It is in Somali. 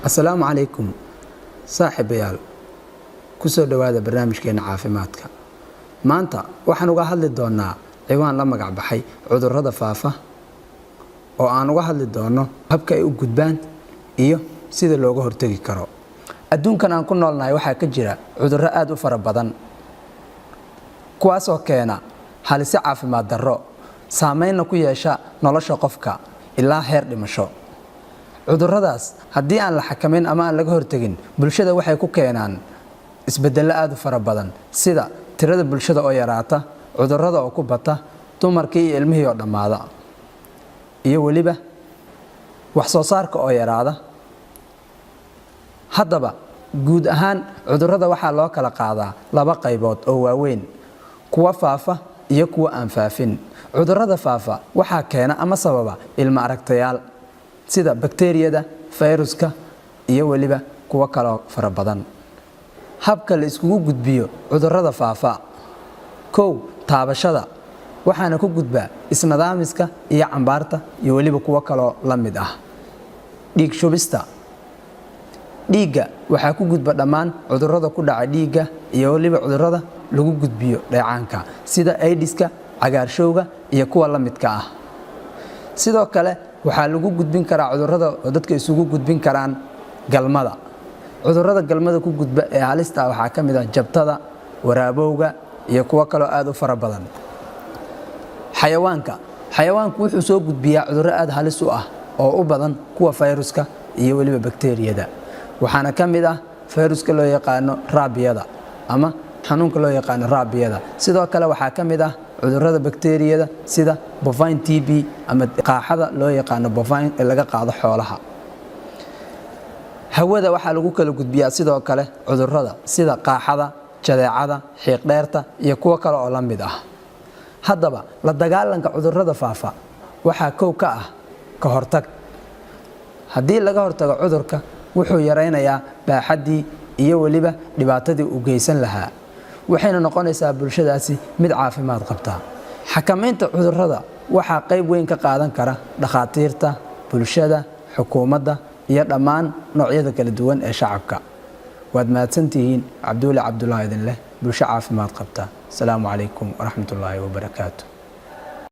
Asalaamu calaykum, saaxiibayaal. Kusoo dhowaada barnaamijkeena caafimaadka. Maanta waxaan uga hadli doonaa ciwaan la magac baxay cudurrada faafa, oo aan uga hadli doono habka ay u gudbaan iyo sida looga hortegi karo. Adduunkan aan ku noolnahay waxaa ka jira cudurro aada u fara badan, kuwaasoo keena halise caafimaad darro, saameynna ku yeesha nolosha qofka ilaa heer dhimasho. Cudurradaas haddii aan la xakamayn ama aan laga hortegin, bulshada waxay ku keenaan isbedello aada u fara badan, sida tirada bulshada oo yaraata, cudurrada oo ku bata, dumarkii iyo ilmihii oo dhammaada, iyo weliba wax soo saarka oo yaraada. Haddaba, guud ahaan cudurrada waxaa loo kala qaadaa laba qaybood oo waaweyn: kuwa faafa iyo kuwa aan faafin. Cudurrada faafa waxaa keena ama sababa ilma aragtayaal, sida bakteriyada, fayruska iyo weliba kuwo kaloo fara badan. Habka la iskugu gudbiyo cudurrada faafa: 1, taabashada. Waxaana ku gudbaa isnadaamiska iyo cambaarta iyo weliba kuwo kaloo la mid ah. Dhiig shubista. Dhiigga waxaa ku gudba dhammaan cudurrada ku dhaca dhiigga iyo weliba cudurrada lagu gudbiyo dheecaanka, sida aidiska, cagaarshowga iyo kuwa la midka ah. Sidoo kale waxaa lagu gudbin karaa cudurrada oo dadka isugu gudbin karaan galmada. Cudurrada galmada ku gudba ee halista ah waxaa ka mid ah jabtada, waraabowga iyo kuwo kaloo aada u fara badan. Xayawaanka. Xayawaanku wuxuu soo gudbiyaa cudurro aada halis u ah oo u badan kuwa fayruska iyo weliba bakteriyada. Waxaana ka mid ah fayruska loo yaqaano raabiyada ama xanuunka loo yaqaano raabiyada. Sidoo kale waxaa ka mid ah cudurrada bakteriyada, sida bovine TB ama qaaxada loo yaqaano bovine ee laga qaado xoolaha. Hawada waxaa lagu kala gudbiyaa sidoo kale cudurrada, sida qaaxada, jadeecada, xiiqdheerta iyo kuwo kale oo la mid ah. Haddaba, la dagaalanka cudurrada faafa waxaa kow ka ah ka hortag. Haddii laga hortago cudurka, wuxuu yaraynayaa baaxaddii iyo weliba dhibaatadii uu geysan lahaa, waxayna noqonaysaa bulshadaasi mid caafimaad qabta. Xakamaynta cudurrada waxaa qayb weyn ka qaadan kara dhakhaatiirta, bulshada, xukuumadda iyo dhammaan noocyada kala duwan ee shacabka. Waad mahadsantihiin. Cabduuli Cabdulaahi idin leh, bulsho caafimaad qabta. Asalaamu calaykum waraxmatullaahi wabarakaatu.